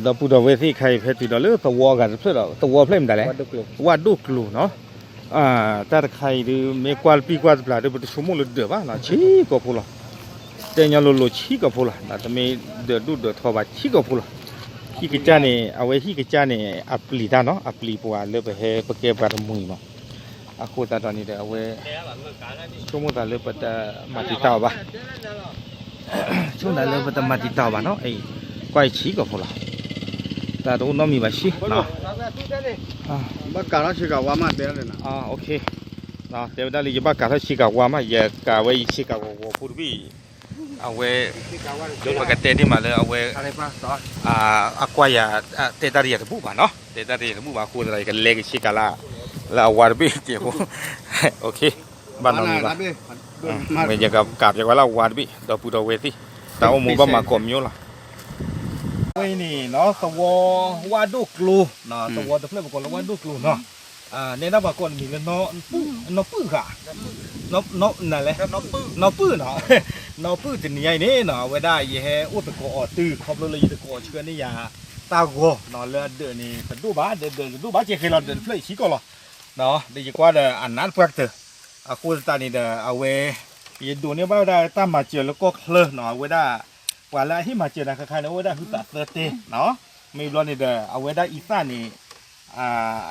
ဒီပုၢ်ဒီဝဲၢ်သ့ၣ်ခါအံၤ ဖဲတုၤဒီးလၢသဝီအဂၤတဖျၢၣ်ဒီး သဝီဖျၢၣ်မတၤလဲၣ်, ဝၣ်ဒိၣ်ကျိၤနီၤ. တၢ်တခါအံၤဒုး မ့ၢ်ကွၢ်တပံၢ်ကွၢ်တပျၢ်ဒီး ပတဆိကမိၣ်လၢဒၢးဘၣ်နီၤ, ဆံးကိာ်ဖိလီၤ. တဲညီလိၤလိၤဆံးကိာ်ဖိလီၤ, တမ့ၢ်ဒၢးဒိၣ်ဒၢးထီဘၣ် ဆံးကိာ်ဖိလီၤ. ဟံၣ်ကစၢ်န့ၣ် အဝဲဟံၣ်ကစၢ်န့ၣ် အပျံၤတၢ်နီၤ, အပျံၤပှၤလၢပဟဲပကဲပှၤတမှံၤမး. အဃိသတးဒီးန့ၣ်ဒီး အဝဲ ဆိကမိၣ်သးလၢပတမၤတံာ်တာ်အီၤဘၣ် ဆိကမိၣ်သးလၢပတမၤတံာ်တာ်အီၤဘၣ်နီၤ, ကွၢ်အံၤဆံးကိာ်ဖိလီၤ. တၢ်တအိၣ်နီတမံၤဘၣ်ဆံး, ဘၣ်ကးထီၣ်ဆ့ကၤဝါမး တဲဒၣ်လၢ တဲဝဲဒၣ်လၢ ယဘၣ်ကးထီၣ်ဆ့ကၤဝါမး, ယကးဝဲအံၤဆ့ကၤဝါဝီဖိတဘ့ၣ်အံၤ, အဝဲ ပကတဲဒ်မးလၢအဝဲ အကွၢ်ယၤ တဲတၢ်တယၤတဘူၣ်ဘၣ်နီၤ, တဲတၢ်တယၤတဘူၣ်ဘၣ်အဃိသတးဒီး ယကလဲက့ၤဆ့ကၤလၢ လၢအဝါတဘ့ၣ်ကဲးဖိ, ဘၣ်နီတမံၤဘၣ်, မ့ၢ်ယကကးပျဲဝဲလၢအဝါတဘ့ၣ် ဒီပုၢ်ဒီဝဲၢ်သ့ၣ်, တၢ်အိၣ်မူဘၣ်မၤကိးမံၤလီၤ. အဝဲအံၤန့ၣ်နီၤ သဝီဝၣ်ဒိၣ်ကျိၤ, သဝီတဖျၢၣ်ပကိးလၢဝၣ်ဒိၣ်ကျိၤနီၤ, နဲဒၣ်ပှၤကိးနမံၤလၢ နီၢ်ပုၢ်ဧါ, နီၢ်ပုၢ်နီၤ, နီၢ်ပုၢ်တနံၤညါအံၤန့ၣ်နီၤ အဝဲဒၣ်ယဟဲအိၣ်သကိးအီၤတုၤ ခီဖျိလၢယသကိးဆှၢန့ၢ်ယၤ တၢ်ဂီၤနီၤ လၢအဒၢးန့ၣ် တဒိၣ်ဘၣ် ဒၢးဒၢးတဒိၣ်ဘၣ် ကဲဃဲလီၤ ဒၢးတဖျၢၣ်အံၤဆံးကိာ်လီၤ. ဒီးယကွၢ်ဒီးအနးတပှၢ်ကတၢၢ်, အဃိသတးန့ၣ်ဒီး အဝဲ ယဒိးန့ၢ်ဘၣ်ဝဲဒၣ်တၢ်မၤစၢၤလၢကီၢ်ချၢနီၤ, အဝဲဒၣ် ပှၤလၢအဟ့ၣ်မၤစၢၤနၤခါခါန့ၣ် အိၣ်ဝဲဒၣ်ဟုသးသၢတဲနီၤ, မ့ၢ်ဘျီန့ၣ်ဒီး အဝဲဒၣ်အံသၣ်န့ၣ်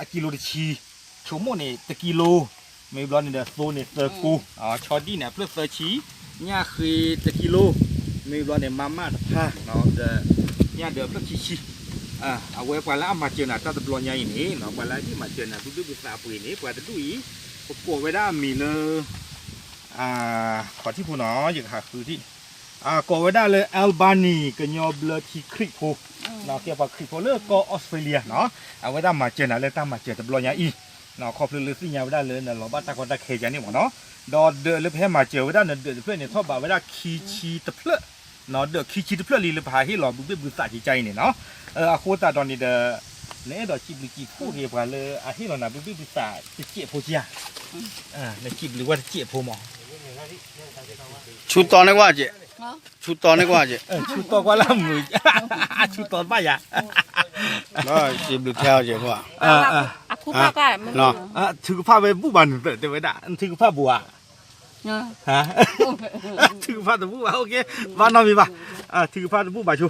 အကံလိတဆံ, ဆိကမိၣ်န့ၣ် တကံလိ, မ့ၢ်ဘျီန့ၣ်ဒီး သိန့ၣ်သၢကိ, ဆီဒံၣ်န့ၣ် အဖျၢၣ်သၢဆံ, ညၣ်ဃ့တကံလိ, မ့ၢ်ဘျီန့ၣ် မၤမၣ်တဖၣ်, ဒီး ညၣ်ဒၢးအဖျၢၣ်ခံဆံ, အဝဲပှၤလၢအမၤစၢၤနၤတၢ်တဘျီညါအံၤန့ၣ် ပှၤလၢအဟ့ၣ်မၤစၢၤနၤဘျုးဘျုးဖှိၣ်သးအပှ့ၤန့ၣ် ပှၤတဒူၣ်အံၤ ပကိးဝဲဒၣ်အမံၤလၢ ခီထံဖိနီၤ ယကဟးဃုထံၣ်, ကိးဝဲဒၣ်လၢ Albany ကညီဘျၢထံခရံာ်ဖိ, ကဲပှၤခရံာ်ဖိလၢကီၢ်အီစထြ့လယါနီၤ, အဝဲဒၣ်မၤစၢၤနၤလၢတၢ်မၤစၢၤတဘျီညါအံၤ, ခီဖျိလၢသ့ၣ်ညါဝဲဒၣ်လၢနလီၤဘၣ်တၢ်ကီတၢ်ခဲယါန့ၣ်မ့ၢ်နီၤ, ဒီးဒၢးလၢပဟဲမၤစၢၤဝဲဒၣ်နဒၢးတဖျၢၣ်န့ၣ် ထီၣ်ဘးဝဲဒၣ်ခံဆံတဖျၢၣ်, ဒၢးခံဆံတဖျၢၣ်လံလၢပဟးဟ့ၣ်လီၤဘုဘ့ၣ်ဘုသးကကါအံၤန့ၣ်နီၤ, အဃိသတးဒီးန့ၣ်ဒီး နအဲၣ်ဒိးစံးဘျုးစံးဖှိၣ်က့ၤပှၤလၢအဟ့ၣ်လီၤနၤဘုဘ့ၣ်ဘုသးတစဲးဖိကါ, နစံးဘျုးဝဲတစဲးဖိမး ဆူတီၤန့ၢ်ကွၢ်က့ၤ, ဆူတီၤန့ၢ်ကွၢ်က့ၤ, ဆူတီၤကွၢ်လၢအမုာ်, ဆူတီၤဘၣ်ယၤ, စံးဘျုးထဲအီၤက့ၤဖိ, ထုကဖၣ်ဝဲဘူၣ်ဘၣ်နသၢတဲဝဲဒၣ် ထုကဖၣ်ဘူးဧါ, ထုကဖၣ်တဘူၣ်ဘၣ်, ဘၣ်နီတမံၤဘၣ်, ထုကဖၣ်တဘူၣ်ဘၣ်ဆိ,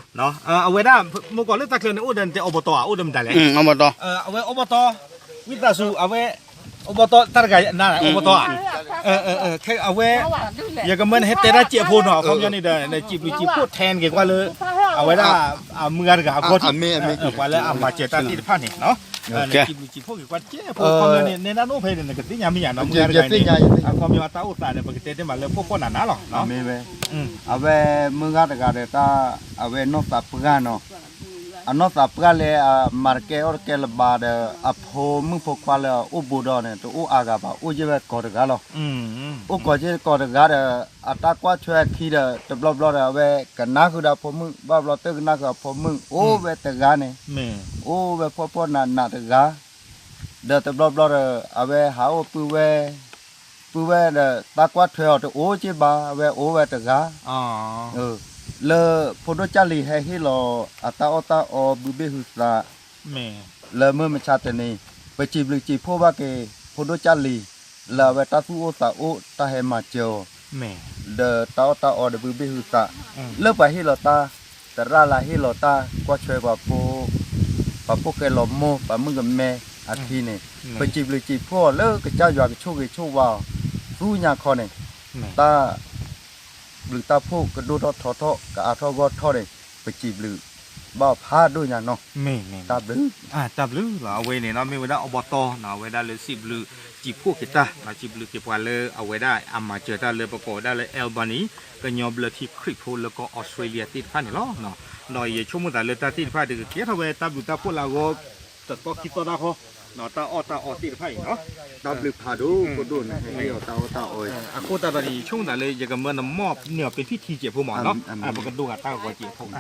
အဝဲဒၣ် မ့ၢ်ကီးလၢတၢ်ချၢန့ၣ် အိၣ်ဒီးနတဲအိဘတီဧါ အိၣ်ဒီးမတၤလဲၣ်, အဝဲအိဘတီ, ဝံသးစူၤ အဝဲ အိဘတီတၢ်တဂၤနၤ အိဘတီဧါ, အဝဲ ယကမၢနဟဲတဲတၢ်စဲးဖိနီၤ အခီပညီန့ၣ်ဒီး နစံးဘျုးစံးဖှိၣ်ထဲနက့ၤကွၢ်လၢ အဝဲဒၣ် အမုၢ်ဂၤတဂၤအဂီၢ်ထံး, ပှၤလၢအမၤစၢၤတၢ်သ့ၣ်တဖၣ်န့ၣ်, နစံးဘျုးစံးဖှိၣ်က့ၤကွၢ်တစဲးဖိ အခီပညီန့ၣ် နဲဒၣ်နအိၣ်ဖဲန့ၣ် နကသ့ၣ်ညါမ့ၢ်ယၤနီၤ မုၢ်ဂၤတဂၤအံၤ, အခီပညီအတၢ်အိၣ်သးန့ၣ် ပကတဲတ့ၢ်မးလၢဖှီၣ်ဖှီၣ်နးနးလီၤ, အဝဲ မုၢ်ဂၤတဂၤဒီးတၢ် အဝဲနီၢ်သးပှၢ်နီၤ, အနီၢ်သးပှၢ်လၢအမၤတကဲအီၣ်တကဲလၢၤဘၣ်ဒီး အဖိမုၣ်ဖိခွါလၢအအိၣ်ဘူးဒီးန့ၣ် တအိၣ်အါဂၤဘၣ် အိၣ်ယဲၢ်ဝဲကိးတဂၤလီၤ, အိၣ်ကိးယဲၢ်ကိးတဂၤဒီး အတၢ်ကွၢ်ထွဲအခံဒီး တဘျီဘျီဒီး အဝဲကနၣ်ဃုာ်ဒီးအဖိမုၣ် ဘၣ်ဘျီတကနၣ်ဃုာ်အဖိမုၣ် အိၣ်ဝဲတဂၤန့ၣ်, အိၣ်ဝဲဖှီၣ်ဖှီၣ်နးနးတဂၤ, ဒီးတဘျီဘျီဒီး အဝဲဟးအိၣ်ပုၢ်ဝဲၢ် ပုၢ်ဝဲၢ်ဒီး တၢ်ကွၢ်ထွဲအီၤတအိၣ်က့ဘၣ် အဝဲအိၣ်ဝဲတဂၤ, လၢဖိဒိၣ်ကၢ်လံၤဟဲဟ့ၣ်လီၤ အတၢ်အီၣ်တၢ်အီဘုဘ့ၣ်ဟုသး လၢမုၢ်မဆါတနံၤ ပစံးဘျုးစံးဖှိၣ်ဘၣ်က့ၤ ဖိဒိၣ်ကၢ်လံၤ လၢအဝဲတၢ်သူၣ်အိၣ်သးအိၣ် တၢ်ဟဲမၤစၢၤအီၤ ဒီးတၢ်အီၣ်တၢ်အီဒီးဘုဘ့ၣ်ဟုသး လၢပှၤဟ့ၣ်လီၤတၢ် သရၣ်လၢဟ့ၣ်လီၤတၢ် ကွၢ်ထွဲပှၤဖိ ပှၤဖိၣ်ဃဲလီၤမိၢ် ပှၤမုၣ်ကမဲအခံန့ၣ် ပစံးဘျုးစံးဖှိၣ်အီၤလၢကစၢ်ယွၤကဆိၣ်ဂ့ၤဆိၣ်ဝါအီၤ သူညါခီန့ၣ် တၢ် ဘျုးတၢ်ဖှိၣ်ကဒိၣ်ထီၣ်ထီထီၣ် ကအါထီၣ်ဂီၢ်ထီၣ်န့ၣ် ပစံးဘျုးဘၣ်အီၤဖးဒိၣ်ညါနီၤ, တၢ်ဘျုး, တၢ်ဘျုးလီၤ. အဝဲန့ၣ်နီၤ မ့ၢ်ဝဲဒၣ်အိဘတီနီၤ အဝဲဒၣ်လၢစံးဘျုးစံးဖှိၣ်က့ၤတၢ် စံးဘျုးက့ၤပှၤလၢအဝဲဒၣ်အမၤစၢၤတၢ်လၢပကိးဝဲဒၣ်လၢ Albany ကညီဘျၢထံခရံာ်ဖိလၢကီၢ်အီစထြ့လယါသ့ၣ်တဖၣ်န့ၣ်လီၤ. ဒီးယဆိကမိၣ်သးလၢတၢ်သ့ၣ်တဖၣ်ဒုးကကဲထီၣ်ဝဲတၢ်ဘျုးတၢ်ဖှိၣ်လၢအဂီၢ် တသီခံသီတၢ်ဃီ တၢ်အီၣ်တၢ်အီသ့ၣ်တဖၣ်အံၤနီၤ, တၢ်ဘျုးဖးဒိၣ်ဖးဒိၣ်န့ၣ် ဟဲဟ့ၣ်အီၤတၢ်အီၣ်တၢ်အီအံၤ အဃိသတးဒီးန့ၣ် ယဆိကမိၣ်သးလၢယကမၢနမီၢ်န့ၢ်အီၤပဖံထံစဲးဖိမးနီၤ, ပကဒိဂၤတၢ်ဂီၤစဲးဖိ,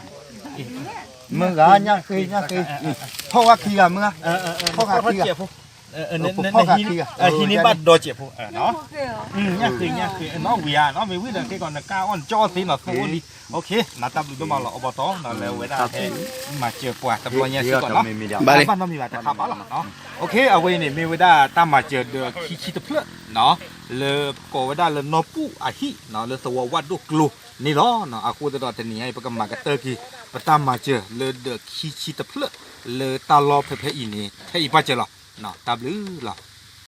မုၢ်ဂၤ ညၣ်ဃ့ ညၣ်ဃ့, ဖီၣ်ဝဲခံဂၤမုၢ်ဂၤ, ဖီၣ်ဝဲခံဂၤ နဟံးန့ၢ်ဘၣ်ဒီးစဲးဖိ, ညၣ်ဃ့, ညၣ်ဃ့, နီၣ်ဝံၤဧါ, နီၣ်မ့ၢ်ဝံၤဒီး ခဲကီးနကအီၣ်နကၠီအီၣ်သ့နီၤ သူအိၣ်လံ. နတၢ်ဘျုးဒိၣ်မးလီၤ အိၣ်ဘီတီ လၢဝဲဒၣ်ဟဲမၤစၢၤပှၤတဘျီညါစ့ၢ်ကီးနီၤ. ဘၣ်နီတမံၤဘၣ်တခါဘၣ်လီၤ. အဝဲအံၤန့ၣ် မ့ၢ်ဝဲဒၣ်တၢ်မၤစၢၤဒီးခံဆံတဖျၢၣ်နီၤ, လၢကိးဝဲဒၣ်လၢနီၢ်ပူၣ်အဟံၣ်နီၤ လၢသဝီဝၣ်ဒိၣ်ကျိန့ၣ်လီၤ. အဃိသတးဒီးတနံၤညါအံၤ ပကမၤကတၢၢ်က့ၤ ပတၢ်မၤစၢၤလၢဒီးခံဆံတဖျၢၣ် လၢတၢ်လီၢ်ဖဲဖဲအံၤန့ၣ် ထဲအံၤပၣ်စၢၤလီၤ. တၢ်ဘျုးလီၤ.